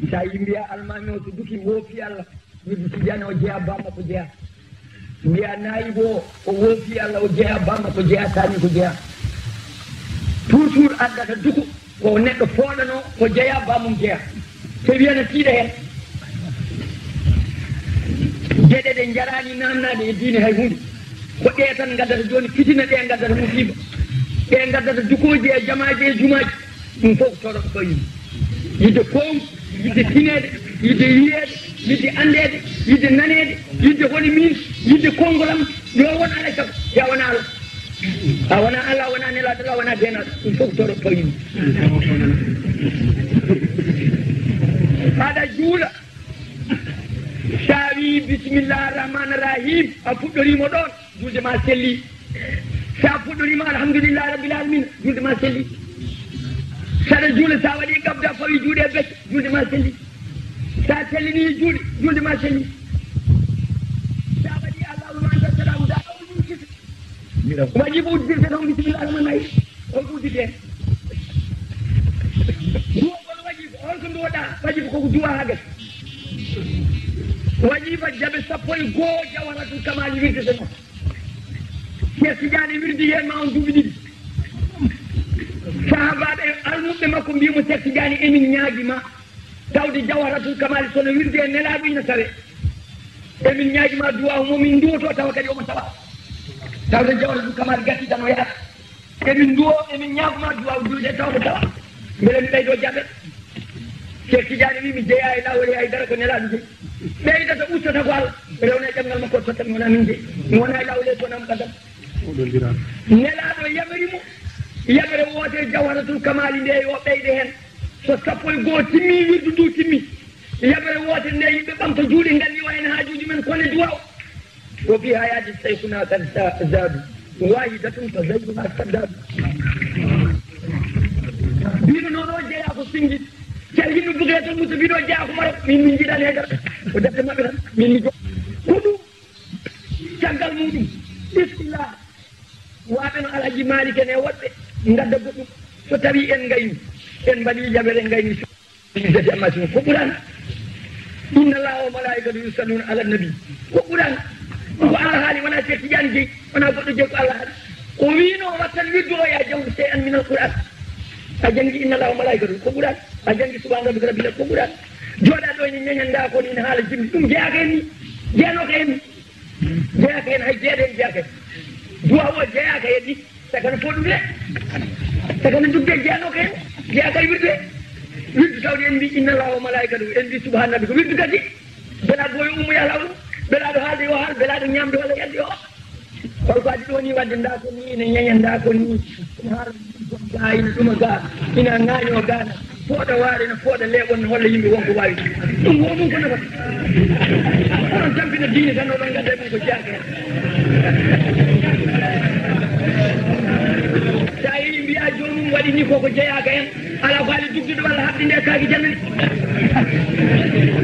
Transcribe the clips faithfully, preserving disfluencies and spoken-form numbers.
Sa yi mbiya almaami o so duki woofi Allah, wirdu Tijani o jeya bamma ko jeya. Mbiya naayibo o, o woofi Allah o jeya bamma ko jeya, taani ko jeya. Toujours addata duko ko neɗɗo fooɗano ko jeya bamum jeya. So wiyana tiiɗa heen. Geɗe ɗe njaraani naamnaade e diine hay huunde. Ko ɗe tan ngaddata jooni fitina, ɗe ngaddata musiiba. Ɗe ngaddata dukooji e jamaaji e jumaaji. Ɗum fof ko toroɓe fawii. Yidde kowngu, yidde tineede, yidde yiyeede, yidde anndeede, yidde naneede, yidde holi min, yidde konngol am, yo won alay sago, ya wona Allah. A wona Allah, a wona nelaaɗo Allah, a wona deenaaɗo. Ɗum fof ko toroɓe fawii. Aɗa juula. Sa wi bismillah rahman rahim, a fuɗɗorimo ɗon, julde ma selli. Sa fuɗɗorima alhamdulillah rabbil alamin, julde ma selli. Saɗa juula, sa waɗi gabda fawi juuɗe becce, julde ma selli. Sa sellini juuɗe, julde ma selli. Sa waɗi allahumma anta salamu, sa waɗi wajibu uddirde noon bismillah rahman rahim. Hol ko uddirde? Duwagol wajibu, hol ko duwoɗa? Wajibu koko duwa ha gasi. Wajiba jaɓe sappo e goo jawharatul kamali wirdete noon. Cheikh Tidiane wirdi heen ma on duuɓi ɗiɗi. Sahabaɓe almuɓɓe makko mbimo Cheikh Tidiane, emin ñaagi ma tawde jawharatul kamali sono wirde e nelaɗo ina tawe. Emin ñaagi ma duwaw mo min duwoto tawa kadi omo tawa. Tawde jawharatul kamali gasi tan o yaata. Emin duwo, emin ñaaguma duwaw duwde taw ko tawa. Mbele mi ɓeydo jaɓe. Cheikh Tidiane wi mi jeeya e lawol e haydara, ko nelaɗo jeyi. Ɓeydata ustata ko Allah. Rewna e ɗemngal makko totta mi wona min jeyi. Mi wona e lawol e sonam kadam. Nelaɗo yamiri mo. Yamere woote jawharatul kamali nde yo ɓeyde hen. So sappo e goo timmi, wirdu ndu timmi. Yamere woote nde yimɓe ɓamta juuɗe nganni o hen haajuji men kone duwaw. Wo fi hayati shaykhuna kan zadu wahidatun fa zayduna saddadu. Bino nono jeya ko singi. Calgino bugeto musu bino jeya ko maro min min jidan hedar. Ko defte maɓɓe tan min mi jo. Ko ɗum caggal muɗum. Bismillah. Waɓe no Alhaji Malik en e woɗɓe ngadda goɗɗum. So tawi en ngayni, en mbaɗi jaɓere ngayni. Izzati amma sunu ko Qur'an. Inna Allaha wa malaikatahu yusalluna ala nabi. Ko Qur'an. Ko Allah haali, wona Cheikh Tidiane jeyi, wona goɗɗo jeyi, ko Allah haali. O wiino wattan wirdu o ya jawdi shay'an min al-Qur'an. A jangi inna Allaha wa malaikatahu ko Qur'an. A jangi subhana rabbika rabbil ko Qur'an. Joɗa ɗo ni ñañanda ko ni haala jimmi. Ɗum jeyaaka en ni. Jeyanoka en ni. Jeyaaka en, hay jeeɗe en jeyaaka en. Duwa o jeyaaka en ni. Sakana fof ɗum de. Sakana dugde jeyanooka heen. Jeyaaka e wirde. Wirdu tawde en mbi inna Allaha wa malaikatahu, en mbi subhana rabbi, ko wirdu gasi. Belaaɗo yo ummo yaha lawol. Belaaɗo haalde yo haal, belaaɗo ñaamde walla yalde yo. Holko addi ɗo ni wadde nda ko ni ne ñaña nda ko ni. Ina haala ga ina ɗuma ga ina ŋaaño ga na. Fooɗa waare no fooɗa leeɓon no holla yimɓe wonko waawi. Ɗum wo ɗum ko nafata. Onon tampina diine tan oɗon ngadda ɗum ko jeyaaka heen. Sa yehi mbiya joomum waɗi ni koko jeyaaka heen. Ala faali dugdude walla haɓde nde kaaki jannani.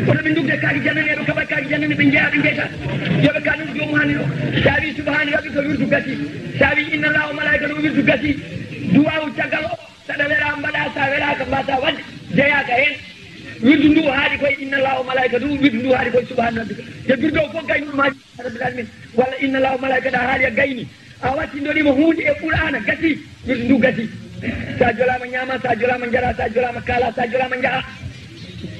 Kono ɓe dugde kaaki jannani eɓe kaɓa kaaki jannani ɓe jeeya ɓe jeyta. Yoɓe kanun joomum hani ɗo. Sa wi subhani rabbi ko wirdu gasi. Sa wi inna Allaha wa malaikatahu wirdu gasi. Duwawu caggal o. Saɗa wela mbaɗa, sa welaka mbasa wadde, jeyaaka heen. Wirdu ndu haali koye inna Allaha wa malaikatahu, wirdu ndu haali koye subhana rabbika. Te wirdu o fof gaynuɗo ma rabbil alamin. Walla inna Allaha wa malaikatahu haali a gayni. A wattindorima huunde e Qur'ana gasi, wirdu ndu gasi. Sa jolama ñaama, sa jolama jara, sa jolama kaala, sa jolama jaaha.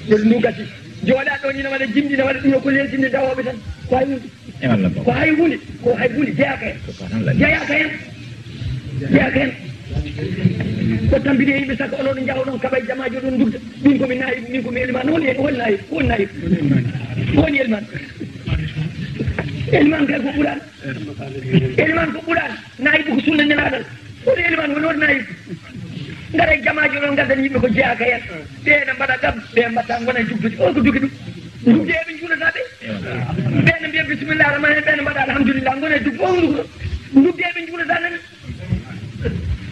Wirdu ndu gasi. Joɗa ɗo ni na waɗa jimɗi, na waɗa ɗum ko lesinde dawoɓe tan. Ko hay hunde. E Allah ko. Ko hay hunde, ko hay hunde jeyaaka heen. Subhanallah. Jeyaaka heen. Jeyaaka heen. Ko tampini e yimɓe sakko onon njaha onon kaɓa e jamaaji oɗon ndugda. Min ko mi nayi, min ko mi eliman. Woni, woni nayi, woni nayi. Woni eliman. Eliman kay ko Qur'an. Eliman ko Qur'an. Nayi ko sunna nelaaɗo. Woni eliman, woni, woni nayi. Ngara e jamaaji oɗon ngaddani yimɓe ko jeyaaka heen. Ɓe ene mbaɗa gam, ɓe mbatta ngona e dugdude. On ko dugi ɗum. Ndugde eɓe njuulata ɓe. Ɓe ne mbiya bismillah rahman rahim, ɓe ne mbaɗa alhamdulillah, ngona e dugde. On ndugu ɗo. Ndugde eɓe njuulata nani.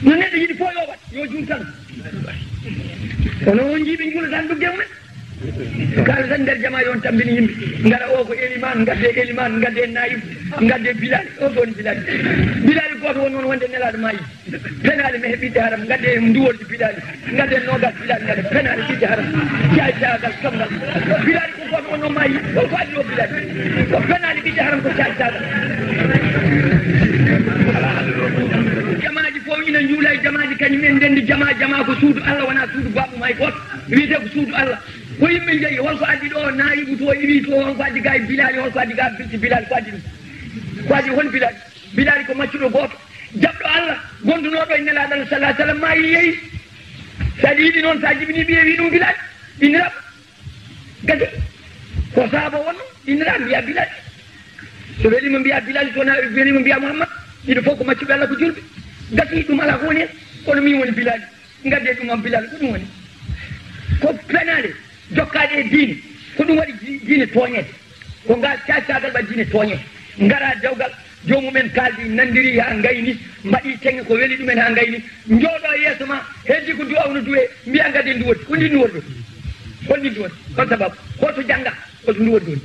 No neɗɗo yiɗi fof yo waɗ, yo juul tan. Kono on jiiɓe njuulata ndugde mumen. Kala tan nder jama yo on tambini yimɓe. Ngara o ko eliman, ngadde eliman, ngadde naayib, ngadde Bilal. O ko woni Bilal. Bilal gooto won noon wonde Nelaaɗo maayi. Penaali mehe ɓiɗɗe haram, ngadde nduwordi Bilal. Ngadde noogas Bilal, ngadde penaali ɓiɗɗe haram. Caay caagal kamngal. Bilal ko gooto won noon maayi. Ko ko addi o Bilal. Ko penaali ɓiɗɗe haram ko caay caagal. Jamaaji fof ina njuula e jamaaji kañum en ndenndi jama, jama ko suudu Allah, wonaa suudu baabu maayi gooto. Wiyetee ko suudu Allah. Ko yimɓe njeyi, holko addi ɗo naayibu to, iwi to, holko addi ga e Bilali, holko addi ga bilti Bilali, ko addi ɗum? Ko addi hon Bilali? Bilali ko maccuɗo gooto, jaɓɗo Allah, gondunooɗo e Nelaaɗo Allah sallallahu alaihi wasallam, maayi yehi. So aɗa yiɗi noon, so a jibini ɓiye, wi ɗum Bilali, inniraɓe. Gasi. Ko saaba wonno, inniraɓe mbiya Bilali. So welima mbiya Bilali, so wona welima mbiya Muhammad. Ɗiɗo fof ko maccuɓe Allah, ko julɓe. Gasi, ɗum alaa ko woni hen, kono min woni Bilali. Ngadde ɗum am Bilal, ko ɗum woni? Ko penaale jokkaade e diine. Ko ɗum waɗi di-, diine tooñeede. Ko ngal caacaagal waɗi diine tooñeede. Ngara dewgal, joomumen kaaldi, nanndiri haa ngayni, mbaɗi teŋe ko weli ɗumen haa ngayni, njooɗo e yeeso ma, heddi ko duwawno duwe, mbiya ngadde nduwodi. Ko ndi nduwodi ɗo? Hol ndi nduwodi? Hol sababu? Holto jannga? Holto nduwodi woni?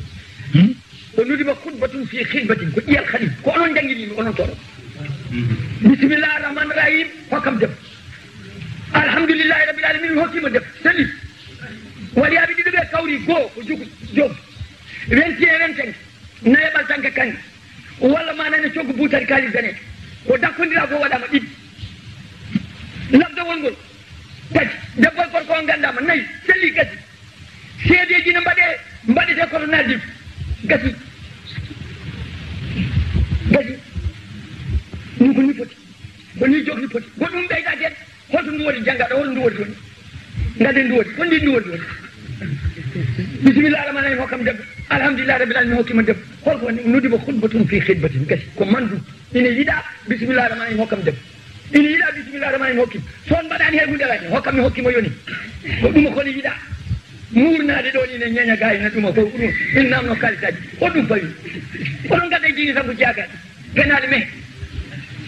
Hmm? O nudima khutbatun fi khidbatin, ko ƴiyal Khalil. Ko onon jangini mi, onon toon. Bismillah rahman rahim, hokkam debbo. Alhamdulillahi rabbil alamin, mi hokkima debbo. Seli. Waliyaaɓe ɗiɗo ɓe kawri, goo ko juku, joom. Wenti e wenten, nayaɓal tan ka kanŋe. Walla ma nane coggu buutari kaalis dane. Ko dakkondira ko waɗama ɗiɗi. Labdawol ngol. Tati. Debbo e gorko on gandama. Nayi. Seli gasi. Seedeji ne mbaɗe, mbaɗete koto naddi. Gasi. Gasi. Ɗum ko ni foti. Ko ni jogni foti. Ko ɗum ɓeyda den. Holto nduwodi janngaɗo? Holto nduwodi woni? Ngadde nduwodi. Ko ndi nduwodi woni? Bismillah rahman rahim, hokkam debbo. Alhamdulillah rabbil alamin, hokkima debbo. Holko woni? Nudima khutbatun fi khidbatin. Gasi. Ko mandu. Ina yiɗa bismillah rahman rahim, hokkam debbo. Ina yiɗa bismillah rahman rahim, hokkim. So on mbaɗani hen hunde wayne, hokkam mi hokkimo yoni. Ko ɗum ko ne yiɗa. Murnaade ɗo ni ne ñeña gaay na ɗum ko ɗum. En namno kalisaji. Ko ɗum fawi. Oɗon gadda diine sabu jaagal. Penaali men.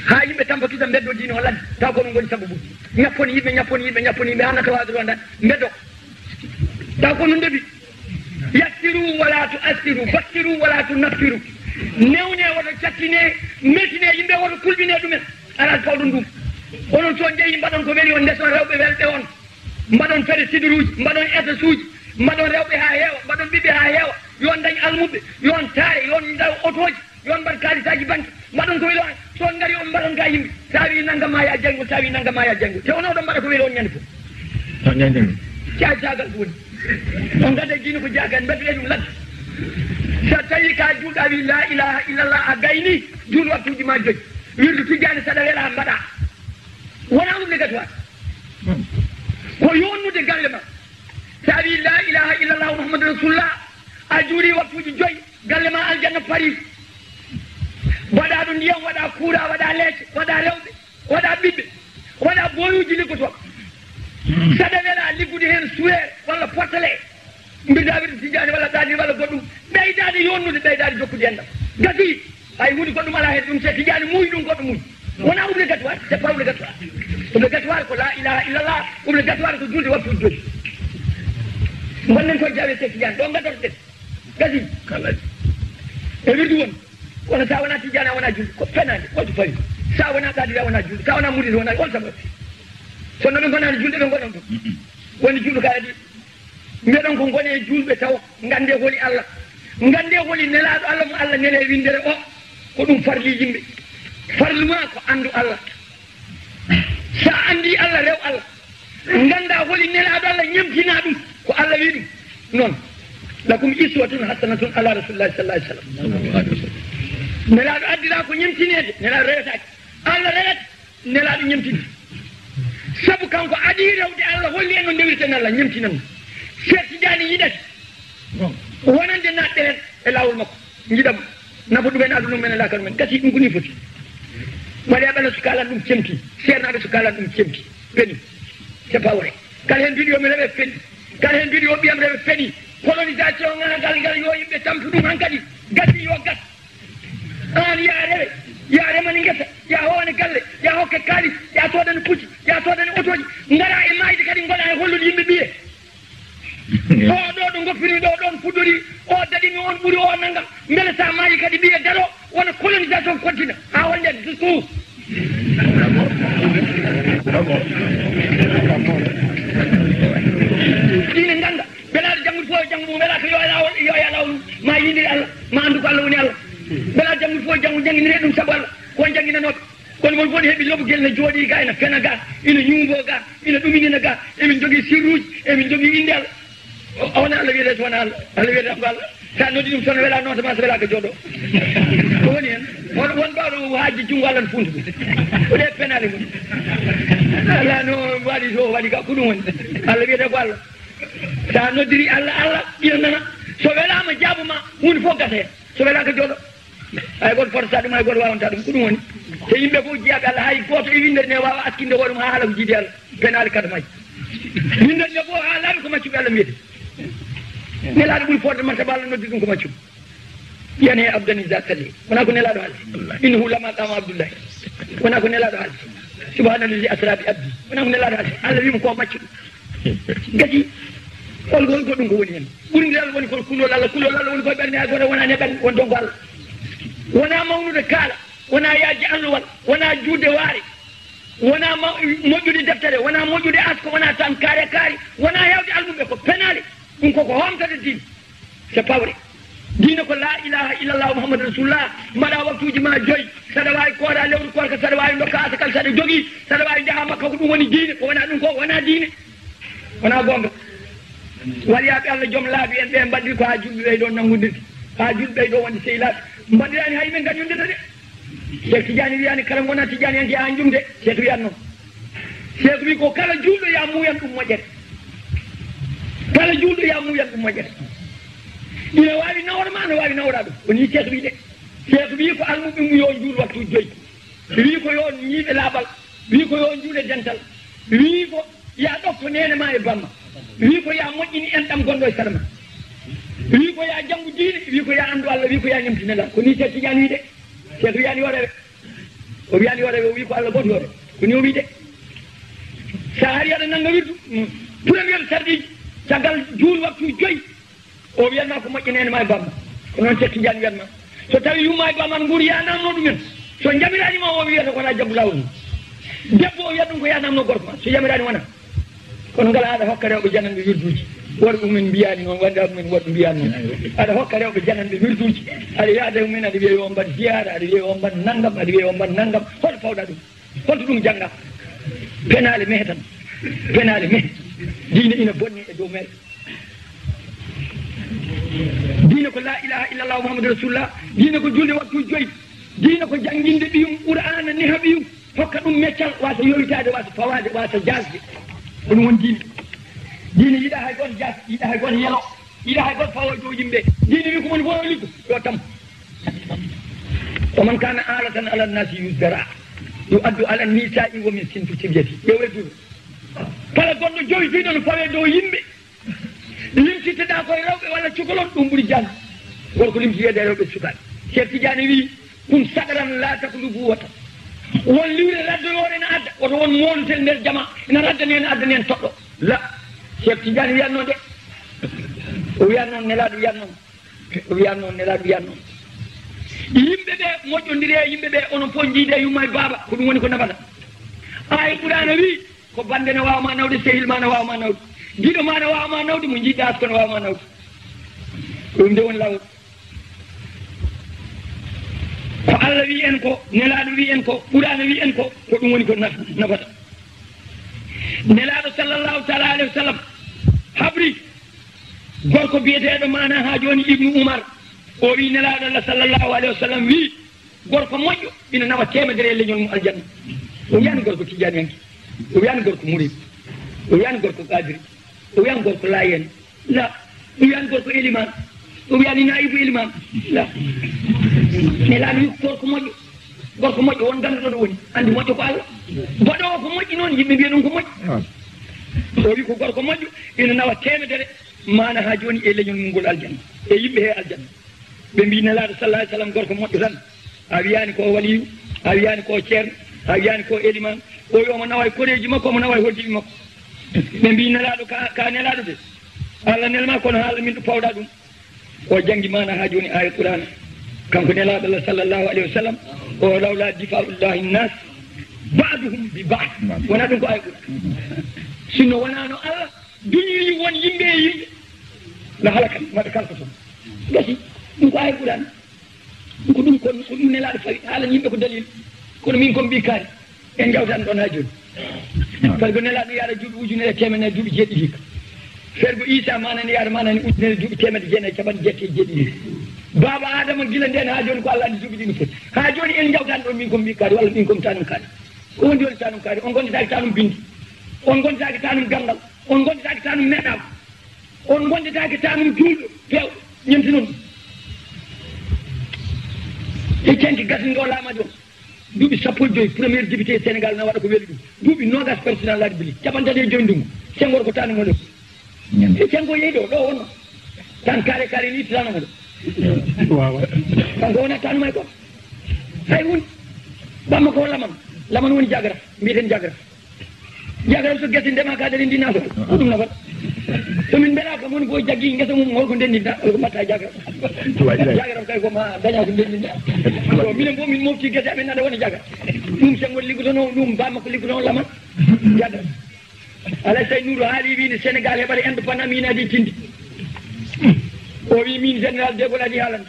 Haa yimɓe tampa kisa mbeddo diine o lan. Taw ko ɗum ngoni sababu. Ñappon yimɓe, ñappon yimɓe, ñappon yimɓe. Hannata waadu ɗo ndan. Mbeddo. Taw ko ɗum ndeɓi. Yassiru wala tu'assiru, bassiru wala tunaffiru. Newne woto cattine, metine yimɓe, woto kulɓine ɗumen. Alaa fawɗo ɗum. Onon so on jehi mbaɗon ko weli on, ndeson rewɓe welɓe on. Mbaɗon fere siduruuji, mbaɗon etasuuji, mbaɗon rewɓe haa heewa, mbaɗon ɓiɓɓe haa heewa. Yo on dañ almuɓɓe, yo on taare, yo on ndaw otooji. Yo on mbaɗ kaalisaaji banque, mbaɗon ko weli on, so on ngari on mbaɗon ka yimɓe. Sa wi nangam ma ya janngo, sa wi nangam ma ya janngo. Te on oɗon mbaɗa ko weli on ñande fof. On ñande fof. Caacagal ko woni. On gadda diine ko jaagan, mbaɗɗe ɗum ladde. So tawi ka juulɗo a wi la ilaha illallah a gayni, juul waktuuji ma joyi. Wirdu tijjaani saɗa wela mbaɗa. Wona obligatoire. Ko yonnude galle ma. Sa wi la ilaha illallah Muhammadu Rasulullah, a juuli waktuuji joyi, galle ma aljanna Paris. Waɗa ɗo ndiyam, waɗa kuura, waɗa leece, waɗa rewɓe, waɗa ɓiɓɓe, waɗa boyuuji liggotooɓe. Saɗa wela liggude heen suweer walla pottale. Mbirda wirde tijjaani walla ɗaani walla goɗɗum. Ɓeydaade yonnude, ɓeydaade jokkude enɗam. Gasi, hay huunde goɗɗum alaa heen, ɗum se tijjaani muuyi ɗum, goɗɗo muuyi. Wona obligatoire, c'est pas obligatoire. Obligatoire ko la ilaha illallah, obligatoire ko juulde waktuuji joyi. Ngonnen koye jaawe se tijjaani, ɗo ngaddotoɗen. Gasi. Kala. E wirdu won. Kono sa wona tijjaani, a wona juulɗo, ko penaade, holto fawi? Sa wona qaadir, a wona juulɗo, sa wona murid, wona, hol sabu? Kono ɓe ngonaani juulɓe, ɓe ngonan ɗum. Woni juulɗo ka adi. Mbiɗon ko ngone juulɓe taw, ngande holi Allah. Ngande holi nelaaɗo Allah mo Allah nele e winndere o. Ko ɗum farli yimɓe. Farlu ma ko anndu Allah. Sa anndi Allah, rew Allah. Ngannda holi nelaaɗo Allah, ñemtina ɗum. Ko Allah wi ɗum. Noon. Lakum iswatun hasanatun ala rasulillahi sallallahu alaihi wasallam. Nelaaɗo addira ko ñemtineede, nelaaɗo rewetaake. Allah rewata, nelaaɗo ñemtini. Sabu kanko adii rewde Allah, holli en no ndewirten Allah, ñemtinan. Seeɗ Tijaani yiɗati wonande naatɓe heen e laawol makko. Njiɗam nafa ɗumen aduna men e laakara men. Gasi ɗum ko ni foti. Wali aɓe Allah so kaalan ɗum cemti. Seernaaɓe so kaalan ɗum cemti. Peni. C'est pas vrai. Kala heen mbiɗo yo mi rewe peni. Kala heen mbiɗo yo ɓiyam rewe peni. Colonisation ŋaagal ngal yo yimɓe tampu ɗum hankadi. Gasi yo gas. Aan ya rewe. Ya remani ngesa. Ya howane galle. Ya hokke kaalis. Ya soodani pucci. Ya soodani otooji. Ngara e maayde kadi ngoɗa e hollude yimɓe ɓiye. O ɗo ɗo goppirmi ɗo ɗon fuɗɗori, o daɗimi, on ɓuri, o nanga. Mbele sa maayi kadi ɓiye daro, wona colonisation continent. Ha wonde du tout. Ine ganda. Mbele aɗa janngude fof e janngu mum, mbele ko yo lawol, yo ya lawol, ma yindir Allah, ma anndu ko Allah woni Allah. Mbele aɗa janngude fof e janngu, jannginire ɗum sabu Allah, ko on jannginanooɓe. Kono mon fof heɓi lobgel ne jooɗi ga, ina fena ga, ina ñuubo ga, ina ɗuminina ga. Emin jogii sirruuji, emin jogii innde Allah. O, o wona Allah wiyete, so wona Allah. Allah wiyete ko Allah. Sa noddi ɗum, so no wela noota ma, so wela ko jooɗo. Ko woni hen? Won, won bawɗo haajji junngo Allah no funtu ɗum. O ɗe penaali mum. Allah no waɗi, so waɗi ka, ko ɗum woni. Allah wiyete ko Allah. Sa noddiri Allah, Allah ina nana. So welama, jaabuma, hunde fof gasa hen. So wela ko jooɗo. Hay goto fotata ɗum, hay goto wawanta ɗum. Ko ɗum woni. So yimɓe fof jeyaɓe Allah, hay goto e windere nde wawa askinde hoore mum ha haala ko jiidi Allah. Penaali kadi may. Windere nde fof ha laaɓi ko maccuɓe Allah mbiyete. Nelaaɗo ɓuri fodde martaba Allah noddi ɗum ko maccuɗo. Yan he abdani za salli. Wona ko nelaaɗo haalde. Innahu lama qama Abdullahi. Wona ko nelaaɗo haalde. Subhanallazi asra bi abdi. Wona ko nelaaɗo haalde. Allah wima ko maccuɗo. Gasi. Hol ko, hol ko ɗum ko woni hen? Ɓuri nde Allah woni kono kulol Allah. Kulol Allah woni koye ɓernde, hay goto wonani e ɓernde, won donc Allah. Wona mawnude kaala, wona yaajde alluwal, wona juutde waare, wona ma-, moƴƴude deftere, wona moƴƴude asko, wona tan kaare kaari, wona hewde almuɓe, ko penaale. Ɗum koko homtata diine. C'est pas vrai. Diine ko la ilaha illallah Muhammadu Rasulullah. Mbaɗa waktuuji ma joyi. Saɗa waawi koora lewru koorka, saɗa waawi ndokka asakal, saɗa jogii, saɗa waawi njaha Makka, ko ɗum woni diine. Ko wona ɗum ko wona diine. Wona goonga. Waliyaaɓe Allah, joom laabi en ɓe mbaɗiri ko haa julɓe ɓeyɗo nanngudirde, haa julɓe ɓeyɗo wonde sehilaaɓe. Mbaɗirani hay men kañum ndeta de. Cheikh Tidiane wiyani kala gona Tidiane yanke haa jumde. Cheikh wiyan noon. Cheikh wi ko kala juulɗo ya muuyan ɗum moƴƴere. Kala juulɗo ya muuyan ɗum moƴƴere. Ina waawi nawra ma, no waawi nawra ɗum. Ko ni Cheikh wi de. Cheikh wi ko almuɓe mum yo juul waktu joyi. Wi ko yo ñiiɓe laaɓal. Wi ko yo juule dental. Wi ko ya ɗofto neene ma e bamma. Wi ko ya moƴƴini enɗam gonɗo e sara ma. Wi ko ya janngu diine. Wi ko ya anndu Allah. Wi ko ya ñamti Nelaaɗo. Ko ni Cheikh Tidiane wi de. Cheikh wiyani yo rewe. O wiyani yo rewe, o wi ko Allah gooto yo rewe. Ko ni o wi de. Sa ari aɗa nannga wirdu, mm, premier sarɗiiji, caggal juul waktu joyi, o wiyanma ko moƴƴi neene ma e bamma. Ko noon Cheikh Tidiane wiyanma. So tawi yumma e bamma nguuri, ya namno ɗumen. So jamirani ma, o wiyata ko wona jaggu laawol mum. Debbo o wiyata ɗum ko ya namno gorko ma. So jamirani wona. Kono ngala aɗa hokka rewɓe jananɓe wirduuji. Worɓe mumen mbiyani noon, wonde mumen worɓe mbiyani noon. Aɗa hokka rewɓe jananɓe wirduuji. Aɗa yaada e mumen, aɗa wiya yo mbaɗ ziyaara, aɗa wiya yo mbaɗ nanngam, aɗa wiya yo mbaɗ nanngam. Hoto pawɗa ɗum? Holto ɗum jannga? Penaale mehe tan. Penaale mehe. Diine ina bonni e dow meɗen. Diine ko la ilaha illallah Muhammadu Rasulullah. Diine ko julde waktu joyi. Diine ko jannginde ɓiyum Qur'aana, neha ɓiyum. Hokka ɗum meccal, wasa yowitaade, wasa fawaade, wasa jaasde. Ko ɗum woni diine. Diine yiɗa hay gooto jaas, yiɗa hay gooto yelo, yiɗa hay gooto fawo e dow yimɓe. Diine wi ko woni fof yo liggo, yo tampu. Wa man kana alatan ala nasi yusdara, yu addu ala nisa'i wa min sintu sibyati. Ƴeewe duɗo. Kala gonɗo jowi duɗo no fawe dow yimɓe. Limtitteɗa koye rewɓe walla cukalon, ɗum ɓuri jannde. Gorko limtitede e rewɓe sukaaɓe. Cheikh Tidiane wi, kun sagaran la taklubu wata. Won liwre raddoyoore na adda, woto won moolutel nder jama, ina raddani en, addani en toɗɗo. La, Cheikh Tidiane wiyan noon de. O wiyan noon, Nelaaɗo wiyan noon. O wiyan noon, Nelaaɗo wiyan noon. Yimɓe ɓe moƴƴondire, yimɓe ɓe onon fof jiide yumma e baaba, ko ɗum woni ko nafata. Aaya Qur'aana wi, ko bannde ne waawa ma nawde, sehil ma ne waawa ma nawde, giɗo ma ne waawa ma nawde, mo jiɗɗa ko ne waawa ma nawde. Ko ɗum de woni laawol. Ko Allah wi en ko, Nelaaɗo wi en ko, Qur'aana wi en ko, ko ɗum woni ko naf-, nafata. Nelaaɗo sallallahu taala alayhi wa sallam habri gorko biyeteeɗo maana haa jooni Ibnu Umar, o wi Nelaaɗo Allah sallallahu alayhi wa sallam wi, gorko moƴƴo ina nawa teemedere e leñol mum aljanna. O wiyani gorko tijaniyanke, o wiyani gorko murid, o wiyani gorko qadiri, o wiyani gorko layen. La, o wiyani gorko eliman, o wiyani naibu eliman. La. Nelaaɗo wi gorko moƴƴo, gorko moƴƴo won ganduɗo ɗo woni, andi moƴƴo ko Allah. Baɗowo ko moƴƴi noon, yimɓe mbiya ɗum ko moƴƴi. O wi ko gorko moƴƴo ina nawa teemedere maana haa jooni e leñol mum ngol aljanna, e yimɓe he aljanna. Ɓe mbi Nelaaɗo sallallahu alayhi wa sallam gorko moƴƴo tan, a wiyani ko waliyu, a wiyani ko ceerno, a wiyani ko eliman, o yo mo nawa e koreeji makko, mo nawa e hoddiɓe makko. Ɓe mbi Nelaaɗo ka, ka Nelaaɗo de. Allah nel ma kono haala min ɗo pawɗa ɗum. O janngi maana haa jooni aaya Qur'aana. Kanko nelaaɗo Allah sallallahu alayhi wa sallam, o lawla difa'ullahi nnas ba'duhum bi ba'd. Wonaa ɗum ko aaya Qur'aana. Sinno wonaano Allah duñiri won yimɓe e yimɓe, la halakat maɓɓe kala ko toon. Gasi, ɗum ko aaya Qur'aana. Ko ɗum, ko, ko ɗum nelaaɗo fawi, haalani yimɓe ko dalil. Kono min ko mi ɓii kaari, en njawtan ɗoon haa jooni. Fergo nelaaɗo yaara duuɓi ujunere e teemedere duuɓi jeeɗiɗi hikka. Fergo Iisa maana ne yaara maana ne ujunere duuɓi teemedde jeenayi e capanɗe jeetati e jeeɗiɗi hikka. Baaba Aadama gila ndeen haa jooni ko Allah anndi duuɓi ɗi no foti. Haa jooni en njawtan ɗoon min ko mi ɓii kaari, walla min ko mi taanum kaari. Ko woni woni taanum kaari? On ngonndataake taanum binndi. On ngonndataake taanum ganndal. On ngonndataake taanum neɗɗaaku. On ngonndataake taanum juulɗo, peewɗo, ñemti noon. E canki gasngo laamaade on. Duuɓi sappo e joy, premier député Sénégal na waɗa ko weli ɗum. Duuɓi noogas président laadi bili. Capanɗe tati e joy ndungu. Senghor ko taanum woni. E Senghor yehi ɗo, ɗo wonno. Tan kaare kaare ni ittitano mo ɗo. Waawa. Kanko wona taanum hay ko. Hay hunde. Bamma ko laman. Laman woni jagra. Mbiiten jagra. Jagaram so gese ndema ka dañi ndinna ko. Ko ɗum nafata. So min mbela kam woni fof jaggi ngesa mum, holko ndendinta, holko mbatta jagaram? Jagaram kay ko ma daña ko ndendinta. So minen fof min mofti gese amen nana wona jaga. Ɗum Senghor liggotono, ɗum bamma ko liggotono laman. Jaga. Alay say Nour haali wiide Sénégal heɓata indépendant, min adi tindi. O wi min général de Gaulle adi haalande.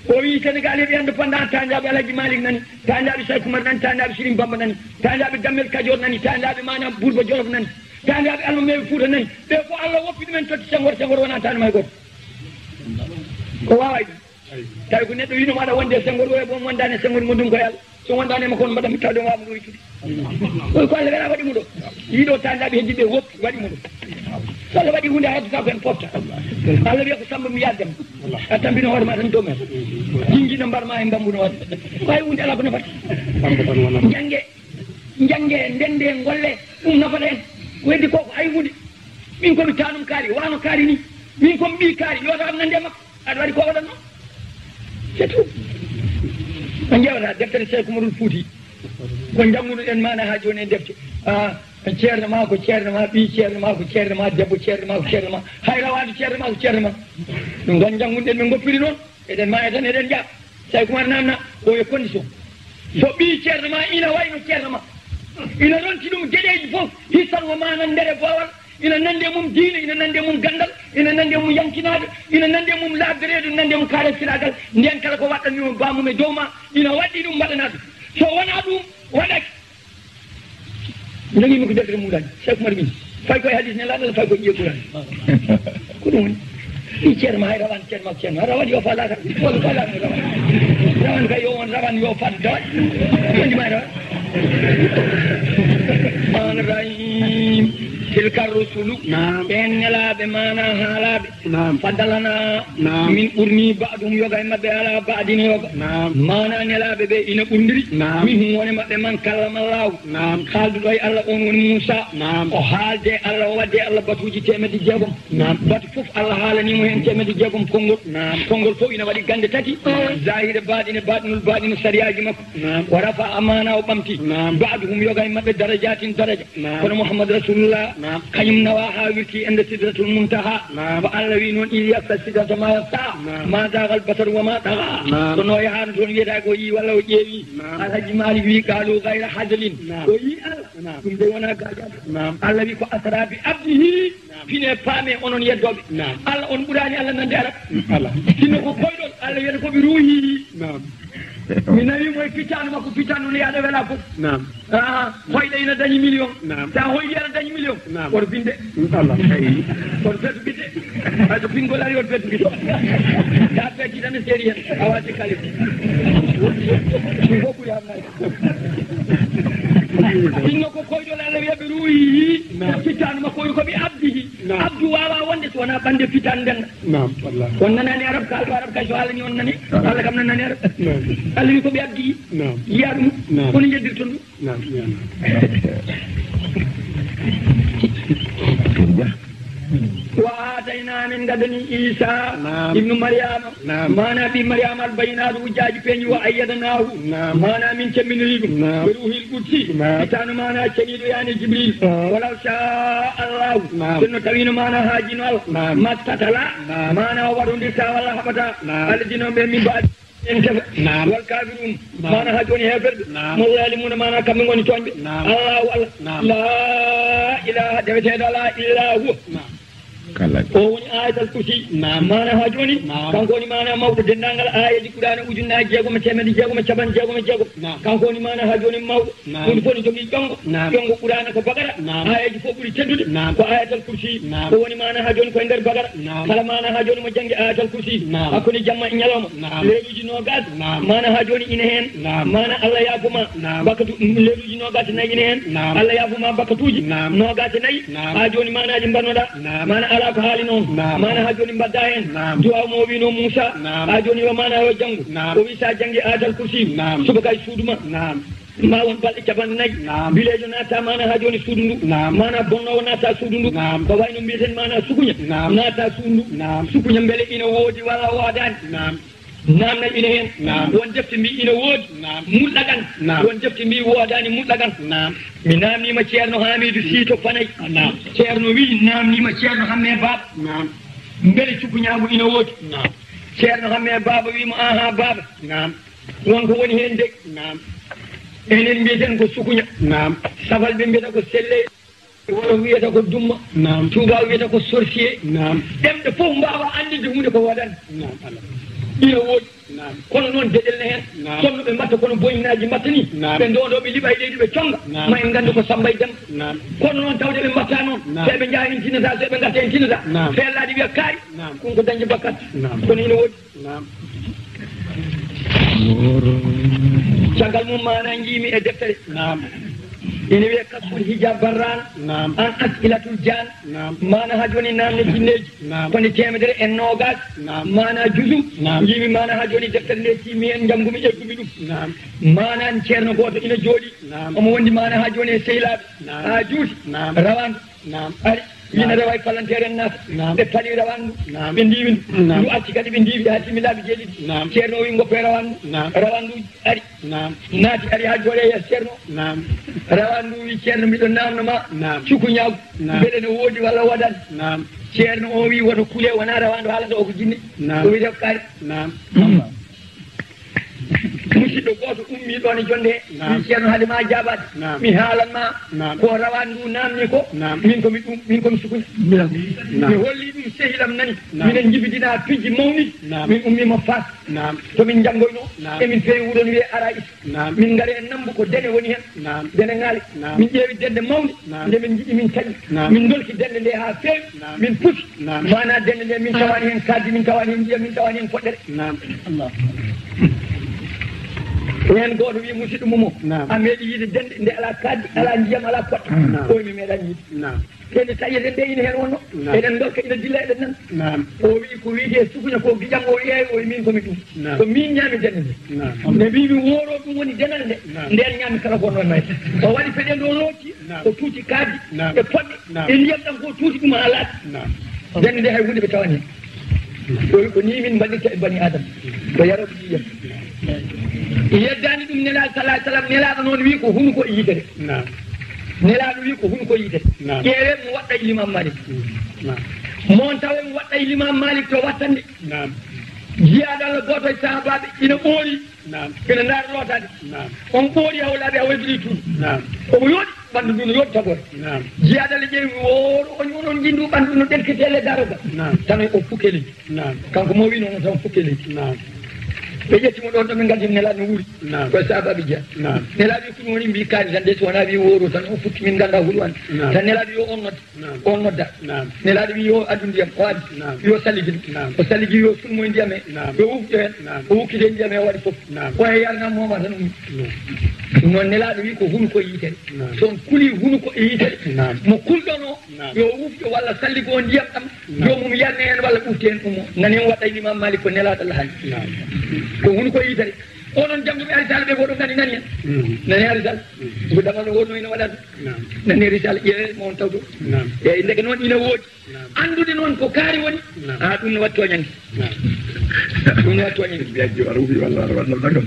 O wi Sénégal heɓi indépendant, taanjaaɓe Alhaji Malick nani, taanjaaɓe Cheikh Oumar nani, taanjaaɓe Serigne Bamba nani, taanjaaɓe Dammel Kajoor nani, taanjaaɓe maanaam Bourba Jolof nani, taanjaaɓe Almameeɓe Fouta nani. Ɓe ko Allah woppi ɗumen totti Senghor, Senghor wona taanum hay gooto. Ko waaway ɗum. Tawi ko neɗɗo wino maɗa wonde e Senghor, oya boom wondani e Senghor, ngonɗum ko e Allah. So wondani e makko on mbaɗa mi tawde waawde ɗo ittude. Oy ko Allah wela waɗi mo ɗo. Yiɗo taanjaaɓe heddi ɓe woppi waɗi mo ɗo. So Allah waɗi hunde a heddotako hen pofta. Allah wiya ko Samba mi yaddam. A tampino hoore ma tan domen. Jinjina mbar ma e mbambuno waɗi. Ko hay hunde ala ko nafata. Jannge, jannge, ndende, ngolle, ɗum nafata en. Ko heddi ko ko hay hunde. Min ko mi taanum kaari, wano kaari ni. Min ko mi ɓii kaari, yo taw am nande e makko. Aɗa waɗi ko waɗatno. C'est tout. Ɓe njewata deftere Cheikh Oumarul Fouti. Ko njannguno en maana haa jooni e defte. Ah, ceerno ma ko ceerno ma, ɓii ceerno ma ko ceerno ma, debbo ceerno ma ko ceerno ma, hay rawaadu ceerno ma ko ceerno ma. Ɗum tan njanngunɗen, min ngoppiri noon. Eɗen maaya tan, eɗen njaha. Cheikh Oumar namna, o e condition. So ɓii ceerno ma ina wayno ceerno ma, ina ronti ɗum geɗeeji fof, hissan o maana ndere boowal, ina nande mum diine, ina nande mum ganndal, ina nande mum yankinaaɓe, ina nande mum laabireede, ina nande mum kaare siraagal. Ndeen kala ko waɗɗanmi mo baamum e dow ma, ina waɗɗi ɗum mbaɗanaa ɗum. So wonaa ɗum, waɗaaki. Jogii mi ko deftere muɗani, Cheikh Oumar min. Fay koye hadis ne laɗal, fay ko ƴiye Qur'an. Ko ɗum woni. Ɗi ceerno ma hay rawan, ceerno ma ko ceerno. Rawan yo fa laakara. Wala fa laakara rawan. Rawan kay yo on rawan yo fan dawat. Woni ma rawan. Rahman Rahim. Tilka rusulu. Naam. Ɓeen nelaaɓe maana haalaaɓe. Naam. Faddalana. Naam. Min ɓurni ba'dum yoga e maɓɓe ala ba'din yoga. Naam. Maana nelaaɓe ɓe ina ɓurndiri. Naam. Min hum woni maɓɓe man kallama Allahu. Naam. Haalduɗo e Allah on woni Muusa. Naam. O haalde Allah, o wadde Allah batuuji teemedde jeegom. Naam. Batu fof Allah haalani mo heen teemedde jeegom konngol. Naam. Konngol fof ina waɗi gannde tati. Naam. Zahire, baaɗine, baaɗinul baaɗine, sariyaaji makko. Naam. Wa rafa amaana o ɓamti. Naam. Ba'duhum yoga e maɓɓe darajaatin daraja. Naam. Kono Muhammad Rasulullah, naam, kañum nawa haa wirti ende Sidratul Muntaha. Naam. Ko Allah wi noon, "Iz yaghsha sidrata ma yaghsha, naam, ma zaaghal basaru wa ma tagha." Naam. Kono o yahaano toon wiyata ko o yii walla o ƴeewi. Naam. Alhaji Malik wi, "Qaalu ghayra hazlin." Naam. O yii Allah. Naam. Ɗum de wonaa gaajaade. Naam. Allah wi, "Ko asra bi abdihi." Naam. Pine paame onon yeddooɓe. Naam. Allah on ɓuraani Allah nande arab. Ala. Sinno ko koyɗol, Allah wiyata ko bi ruuhi. Naam. Mi nawi mo e pittaandu makko, pittaandu no yaada wela fof. Naam. Ah, hoyɗo ina dañi million. Naam. Sa hoyɗi aɗa dañi million. Naam. Woto binde. Allah. Woto bettu binde. Hay so pingol ari woto bettu binde. Sa betti tan e seeri hen. A waasi kalis. Ɗum fof ɓuri hamnade. Sinno ko koyɗol Allah wiya ɓe ruuhi. Naam. Pittaandu makko ko bi abdihi. Naam. Abdu waawa wonde so wonaa ɓande pittaandu nden. Naam, wallahi. On nanaani arab, kaalɗo arab kay so haalani on nani. Naam. Allah kam nanaani arab. Naam. Allah wi ko ɓe abdi. Naam. Yiya ɗum. Naam. Kono jeddirton ɗum. Naam, naam. Jah. Wa aatayna, min gaddani Isa Naam. ibnu Maryama, Naam. maana ɓii Maryama, al bayyinaati, hujjaaji peeñi, wa ayyadnaahu, Naam. maana min cemmbiniri ɗum, Naam. ɓe ruuhil qudsi, Naam. ɓe tawno maana ceniiɗo yaani Jibril, Naam. walaw shaa Allahu, Naam. sinno tawino maana haajino Allah, Naam. maktatala, Naam. maana o waɗondirta walla haɓata, Naam. alladina ɓe min baadi en tefa. Naam. Wal kafirun, Naam. maana haa jooni heeferɓe, Naam. mo zalimuna, maana kamɓe ngoni tooñɓe. Naam. Allahu Allah, Naam. la ilaha, deweteeɗo alaa, illa huwa. Naam. Kala. O woni ayatal kursi. Naam. Maana haa jooni, Naam. kanko woni maana mawɗo denndaangal aayeeji Qur'aana ujunnaaji jeegom e teemedde jeegom e capanɗe jeegom e jeegom. Naam. Kanko woni maana haa jooni mawɗo. Naam. Huunde fof ne jogii ƴonngo. Naam. Ƴonngo Qur'aana ko Baqara. Naam. Aayeeji fof ɓuri teddude Naam. ko ayatal kursi. Naam. O woni maana haa jooni ko e nder Baqara. Naam. Kala maana haa jooni mo janngi ayatal kursi. Naam. Hakkunde jamma e ñalawma. Naam. Leeruuji noogaas. Naam. Maana haa jooni ina heen. Naam. Maana Allah yaafo ma. Naam. Bakkatu, leeruuji noogaas e nayi ina heen. Naam. Allah yaafo ma bakkatuuji. Naam. Noogaas e nayi. Naam. Haa jooni maanaaji mbannoɗaa. Naam. Maana alaa ko haali noon. Naam. Maana haa jooni mbaɗdaa heen. Naam. Duwaaw mo o wiinoo Muusa. Naam. Haa jooni yo maana yo janngu. Naam. O wii so a janngi ayatal kursi. Naam. Subaka e suudu ma. Naam. Ma won balɗe capanɗe nayi. Naam. Bileejo naata maana haa jooni suudu ndu. Naam. Maana bonnoowo naata suudu ndu. Naam. Ko wayno mbiiten maana sukuña. Naam. Naata suudu ndu. Naam. Sukuña mbele ina woodi walla woodaani. Naam. Naamnal ina heen. Naam. Won defte mbi ina woodi. Naam. Mutlaqan. Naam. Won defte mbi woodaani mutlaqan. Naam. Mi naamniima Ceerno Haamiidu Sii to Fanay. Naam. Ceerno wii naamniima Ceerno Hammee Baaba. Naam. Mbele sukuñaagu ina woodi. Naam. Ceerno Hammee Baaba wii mo, aha Baaba. Naam. Won ko woni heen de. Naam. Enen mbiyeten ko sukuña. Naam. Safal ɓe mbiyata ko selle. Wolof wiyata ko dumma. Naam. Tuuba wiyata ko sorcier. Naam. Ɗemɗe fof mbaawa anndinde huunde ko waɗan. Naam. Ina woodi. Naam. Kono noon deɗel ne heen. Naam. Kono ɓe mbatta kono boyinaaji mbatta ni. Naam. Ɓe ndoondo ɓe liɓa e leydi ɓe conga. Naam. Ma en nganndu ko Samba e Demba. Naam. Kono noon tawde ɓe mbatta noon. Naam. So ɓe njaha en tinata, so ɓe ngata en tinata. Naam. Fellaade wiya kaari. Naam. Ɗum ko dañde bakkat. Naam. Kono ina woodi. Naam. Caggal mum maana njiimi e deftere. Naam. Ina wiye Kasful Hijab Barran. Naam. An As'ilatul Jan. Naam. Maana haa jooni naamne jinneeji. Naam. Ko nde teemedere e noogaas. Naam. Maana juzu. Naam. Njiimi maana haa jooni deftere nde tiimi heen njanngumi eggumi ɗum. Naam. Maana ceerno gooto ina jooɗi. Naam. Omo wondi maana haa jooni e sehilaaɓe. Naam. Haa juuti. Naam. Rawaandu. Naam. Ari. Ina rewa e palanteer en naata. Naam. Ɓe pali rawandu. Naam. Ɓe ndiiwi ndu. Naam. Ndu arti kadi ɓe ndiiwi haa timmi laabi jeeɗiɗi. Naam. Ceerno o wi ngoppee rawandu. Naam. Rawandu ari. Naam. Naati ari haa jooɗe yeeso ceerno. Naam. Rawandu wi ceerno mbiɗo naamno ma. Naam. Cukuñaagu. Naam. Mbele no woodi walla woodani. Naam. Ceerno o wi woto kule wona rawandu haalata o ko jinne. Naam. O wi def kaari. Naam. Musidɗo gooto ummii ɗoon e jonnde he, Naam. Wi ceerno hade ma jaabaade, Naam. Mi haalan ma Naam. Ko rawaandu ndu naamni ko, Naam. Min ko mi ɗum, min ko mi sukuña. Naam. Mi holli ɗum sehilam nani, Naam. Minen njibidinaa pijji mawni, Naam. Min ummiima Faas, Naam. To min njanngoyno, Naam. Emin peewi wuron wiyee Araïs. Naam. Min ngare e Nambu ko dene woni heen, Naam. Dene ŋaali. Naam. Min ƴeewi dende mawnde, Naam. Nde min njiɗi min taƴi. Naam. Min ndolki dende nde haa feewi, Naam. Min pusi. Naam. Maanaa denne nde min tawaani heen kaaddi, min tawaani heen ndiyam, min tawaani heen poɗɗere. Naam. Allah. Heen gooto wii musidɗo mum o, Naam. A meeɗi yiide dende nde alaa kaaddi, alaa ndiyam, alaa poɗɗere? Naam. Oy mi meeɗaani yiide. Naam. Te nde taƴeten nde ina heen wonno, Naam. Eɗen ndolka ina dilla eɗen nana. Naam. O wii ko wiyetee sukuña ko giƴam o wiyee, o wii min ko mi ɗum. Naam. Ko min ñaami dende nde. Naam. Nde mbii mi wooro ɗum woni denal nde. Naam. Nden ñaami kala ko wonno e mayre. O waɗi peɗe ndo looti, Naam. O tuuti kaaddi, Naam. E poɗɗe, Naam. E ndiyam ɗam ko tuuti ɗum haa laaɓi. Naam. Dende nde hay huunde ɓe tawani. Ko, ko ni min mbaɗirta e bani Adam. Ko yarooɓe ndiyam. Yeddaani ɗum Nelaaɗo sallallahu alayhi wa sallam, Nelaaɗo noon wii ko hunuko e yitere. Naam. Nelaaɗo wii ko hunuko e yitere. Naam. Ƴeewee mo waɗɗa e Limaam Maalik. Naam. Mo on tawa mo waɗɗa e Limaam Maalik to wattande. Naam. Jiyaaɗo Allah gooto e sahaabaaɓe ina ɓoori. Naam. Ina ndaara lootaade. Naam. On ɓoori hawlaaɓe a waydiri tuuti. Naam. Omo yooɗi, ɓanndu ndu no yooɗi tagoore. Naam. Jiyaaɗo Allah ƴeewi wooro, o ñuuno njinndu ɓanndu no ɗelkitee le daroga. Naam. Tan o fukkee leydi. Naam. Kanko mo wii noon tan fukkee leydi. Naam. Ɓe ƴetti mo ɗoon ɗo min ngaddi Nelaaɗo no wuuri. Naam. Ko e sahaabaaɓe jeya. Naam. Nelaaɗo wi ko ɗum woni mbii kaari tan de so wonaa wii wooro tan o futti min nganndaa huɗo an. Naam. Tan Nelaaɗo wi o on nodda. Naam. On nodda. Naam. Nelaaɗo wi yo addu ndiyam, o addi. Naam. Yo salligi ɗum. Naam. O salligi yo sulmo e ndiyam he. Naam. Yo wuftu heen. Naam. O wukkiti e ndiyam he o waɗi fof. Naam. Ko he yarnaa mooma tan ummi. Naam. Ɗum noon Nelaaɗo wi ko hunuko e yitere. Naam. So on kulii hunuko e yitere. Naam. Mo kulɗon o, Naam. Yo wuftu walla salligo ndiyam ɗam. Naam. Joomum yarne heen walla ɓufti heen ummo. Nani on waɗɗa Imaam Maalik ko Nelaaɗo Allah haaldi. Naam. Ko hunuko e yitere. Onon jannguɓe risala ɓe, ko oɗon nganndi nani en. Nani a risala. Ko dama no wonno ina waɗata. Nani risala, ƴeewe mo on tawto. Eeyi, ndeke noon ina woodi. Anndude noon ko kaari woni, a ɗum no waɗi tooñannge. Ɗum no waɗi tooñannge. Mbiya jo ara wi walla ara walla nangam.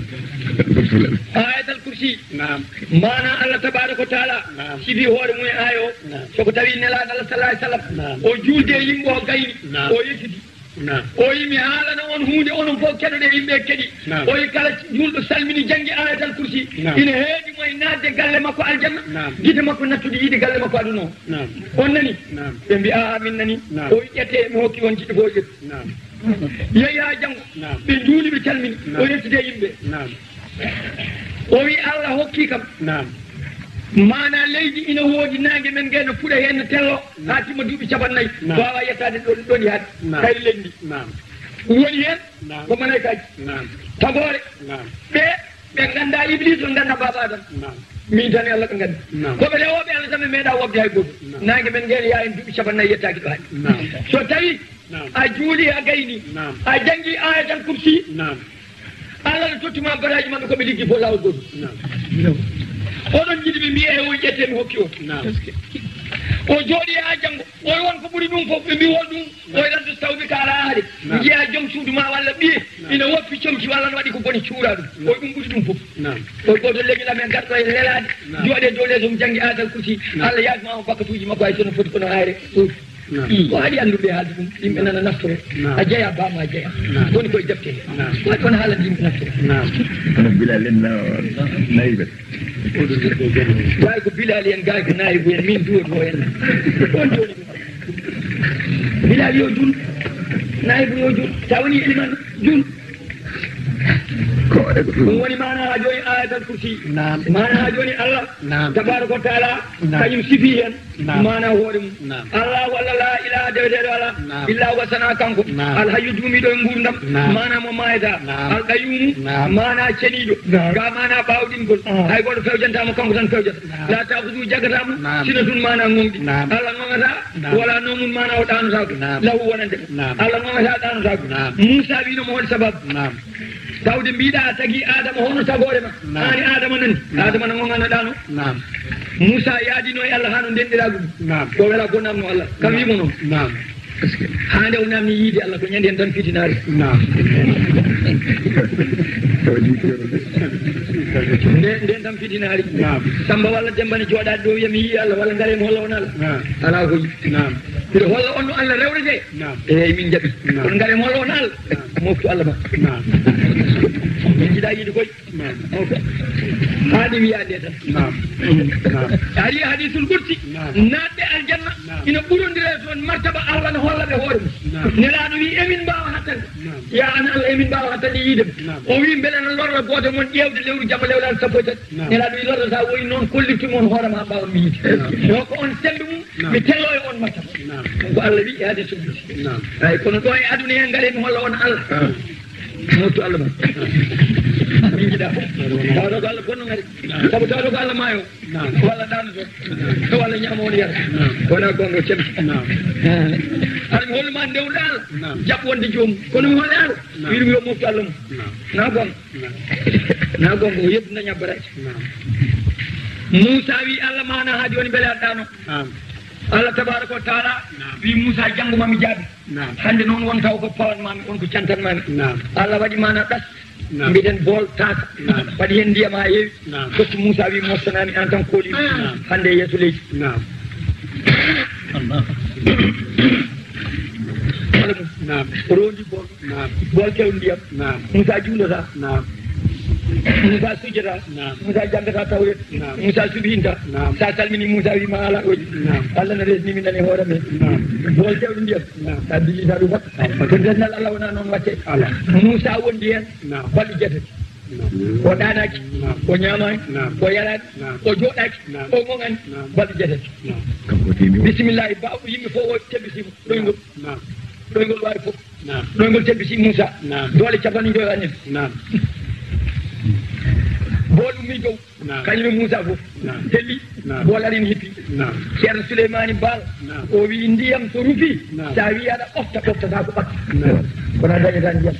Ayatal kursi. Naam. Maana Allah tabaaraka wa taala. Naam. Sibi hoore mum e aaya o. Naam. So ko tawi Nelaaɗo Allah sallallahu alaihi wasallam. Naam. O juulde e yimɓe o gayni. Naam. O yejjiti. Naam. O wi mi haalana on huunde, onon fof keɗoɗe yimɓe keɗi. Naam. O wi kala juulɗo salmini janngi ayatal kursi. Naam. Ina heedi mo e naatde galle makko aljanna. Naam. Gite makko nattude yiide galle makko aduna o. Naam. On nani? Naam. Ɓe mbi, "Aa, min nani." Naam. O wi, "Ƴettee, mi hokki on jiɗɗo fof ƴetti." Naam. Yehi haa janngo. Naam. Ɓe njuuli, ɓe calmini. Naam. O yettide yimɓe. Naam. O wi, "Allah hokki kam." Naam. Maana leydi ina woodi, naange men nge no fuɗa heen no tello, naam, haa timma duuɓi capanɗe nayi. Naam. Waawa yettaade ɗon, ɗon yaade. Naam. Kayri leydi ndi. Naam. Woni heen, naam, ko malaykaaji. Naam. Tagoore. Naam. Ɓe, ɓe nganndaa Iblis, ɓe nganndaa Baaba Adama. Naam. Min tan e Allah ɓe nganndi. Naam. Ko ɓe rewooɓe Allah tan, ɓe meeɗaa woɓde hay gooto. Naam. Naange men ngeen yaa en duuɓi capanɗe nayi yettaaki ɗo hay. Naam. So tawi, naam, a juuli, a gayni, naam, a janngi ayatal kursi. Naam. Allah no totti ma baraaji maɓɓe ko ɓe liggi fof laawol gooto. Naam. Oɗon njiɗi ɓe mbiya e o ƴette mi hokki o. Naam. O jooɗi haa janngo. O wi won ko ɓuri ɗum fof, ɓe mbi hol ɗum? Naam. O wi lan to tawɓe ka alaa haade. Naam. Njiya joom suudu ma walla ɓiye, naam, ina woppi comci walla no waɗi ko boni cuura ɗum. Naam. O wi ɗum ɓuri ɗum fof. Naam. O wi gooto leñol amen garɗo e lelaade. Naam. Jooɗe dow leeso mum janngi ayatal kursi. Naam. Allah yaafima mo bakkatuuji makko hay so no foti kono hayre. Naam. Ko haɗi annduɓe haalde ɗum, yimɓe nana naftoro. Naam. A jeya, baama a jeya. Naam. Woni koye defte he. Naam. Waɗi kono haalande yimɓe naftoro. Naam. Kono Bilal en na-, nayi ɓe. Gay ko Bilal en, gay ko nayi ko en, min duwoto en. On jooni. Bilal yo jul. Nayi ko yo jul. Sa woni eliman, jul. Ko e ko ɗum woni maana haa jooni ayatal kursi. Naam. Maana haa jooni Allah, naam, tabaraka wa taala, naam, kañum sifi heen. Naam. Maana hoore mum. Naam. Allahu Allah, laa ilaaha deweteeɗo alaa. Naam. Illa huwa, sanaa kanko. Naam. Al hayyu, duumiiɗo e nguurndam. Naam. Maana mo maayataa. Naam. Al qayyuumu. Naam. Maana ceniiɗo. Naam. Ga maana ɓaawɗingol. Ah. Hay gooto fewjantaa mo, kanko tan fewjata. Naam. Laa taaxudu, jagataa mo. Naam. Sinatun, maana ŋoŋɗi. Naam. Allah ŋoŋataa. Naam. Wala nawmun, maana o ɗaanotaako. Naam. Lahu, wonande mo. Naam. Allah ŋoŋataa, ɗaanotaako. Naam. Muusaa wiino mo hol sababu. Naam. Tawde mbiɗa a tagi Adama hono tagoore ma. Naam. Haani Adama nani. Naam. Adama na ŋoŋanaɗaano. Naam. Muusaa yaadino e Allah haa no ndenɗiraagu ɗum. Naam. Ko wela ko namno Allah. Kam, naam, wiimo noon. Naam. Haa nde o namni yiide Allah ko ñande en tan fitinaari. Naam. Nde, nden tan fitinaari. Naam. Samba walla Demba ne jooɗaade ɗo wiya mi yii Allah walla ngare mi holla on Allah. Naam. Alaa ko yi. Naam. Mbiɗo holla on no Allah rewretee. Naam. Eeyi, min njaɓi. Naam. Kono ngare mi holla on Allah. Naam. Moftu Allah ma. Naam. Min njiɗa yiide koy. Naam. Moftu. Haa ɗi wiya nde tan. Naam. Naam. Ari hadisul qudsi. Naam. Naatɓe aljanna. Naam. Ina ɓurondira e toon martaba Allah no holla ɓe hoore mum. Naam. Nelaaɗo wi emin mbaawa hattande. Naam. Ya an Allah emin mbaawa hattande yiide ma. Naam. O wi mbele no lorra gooto mon ƴeewde lewru jamma lewlaade sappo e tati. Naam. Nelaaɗo wi lorra sa woyi noon kollirtu mon hoore ma mbaawa mi yiide. Naam. Yo ko on sembe mum. Naam. Mi tello e on martaba. Naam. Ko Allah wi e hadisul qudsi. Naam. Ay, kono ɗo e aduna en ngare mi holla on Allah. Ah. Moftu Allah ma. Min njiɗa. Tawata ko Allah bonno ngari. Naam. Sabu tawata ko Allah maayo. Naam. Walla ɗaano to. Naam. Walla ñaama on yara. Naam. Wona gonga cem. Naam. Ah. Aɗa mi hollu ma ndewɗo Allah. Naam. Jaɓ wonde joomum. Kono mi holla Allah. Naam. Wiɗum yo moftu Allah mum. Naam. Na gonga. Naam. Na gonga o yeddu na ñabbaraji. Naam. Muusaa wi Allah maana haa jooni mbele aɗa ɗaano. Naam. Allah tabaraka wa taala, naam, wi Muusaa janngo ma mi jaabi. Naam. Hannde noon won taw ko pawan ma mi, on ko cantan ma mi. Naam. Allah waɗi maana ɗas. Naam. Mbiɗen bool taaka. Naam. Waɗi heen ndiyam haa heewi. Naam. Totti Muusaa wi moftanami en tan kooli. Naam. Hannde yeeso leydi. Naam. Naam. Rondi bool. Naam. Bool kew ndiyam. Naam. Muusaa juulata. Naam. Muusaa sujjata. Naam. Muusaa janngata tawreet. Naam. Muusaa subhinta. Naam. Sa salmini Muusaa wi ma ala oji. Naam. Allah na resni min nani hoore men. Naam. Bool kew ndiyam. Naam. Sa dilli sa ɗum waɗ. Naam. Ko desnal Allah wona noon watte. Ala. Muusaa wondi heen. Naam. Balɗe jeetati. Naam. O ɗaanaaki. Naam. O ñaamaani. Naam. O yaraani. Naam. O jooɗaaki. Naam. O ŋoŋaani. Naam. Balɗe jeetati. Naam. Bisimillahi, baawɗo yimɓe fof o tebbisima. Ɗoyngol. Naam. Ɗoyngol waawi fof. Naam. Ɗoyngol tebbisi Muusaa. Naam. Doole capanɗe njoyo anen. Naam. Bool ummi dow. Naam. Kañum e Muusaa fof. Naam. Helli. Naam. Bool arin hippi. Naam. Ceerno Suleymaani Baal. Naam. O wi ndiyam so rufi. Naam. Sa wi aɗa ɓofta, ɓoftata ko ɓakki. Naam. Kono a dañata ndiyam.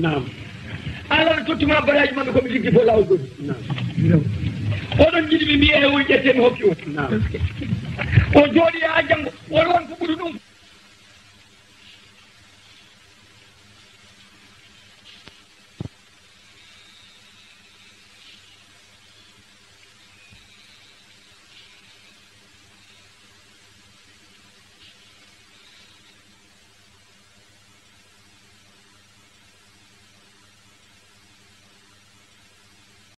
Naam. Allah no tottuma baraji maɓɓe ko mi liggi fof lawol goɗɗi. Oɗon jiɗi mi mbiya e on ƴette mi hokki on. O jooɗi haa janngo, o won ko ɓuri ɗum.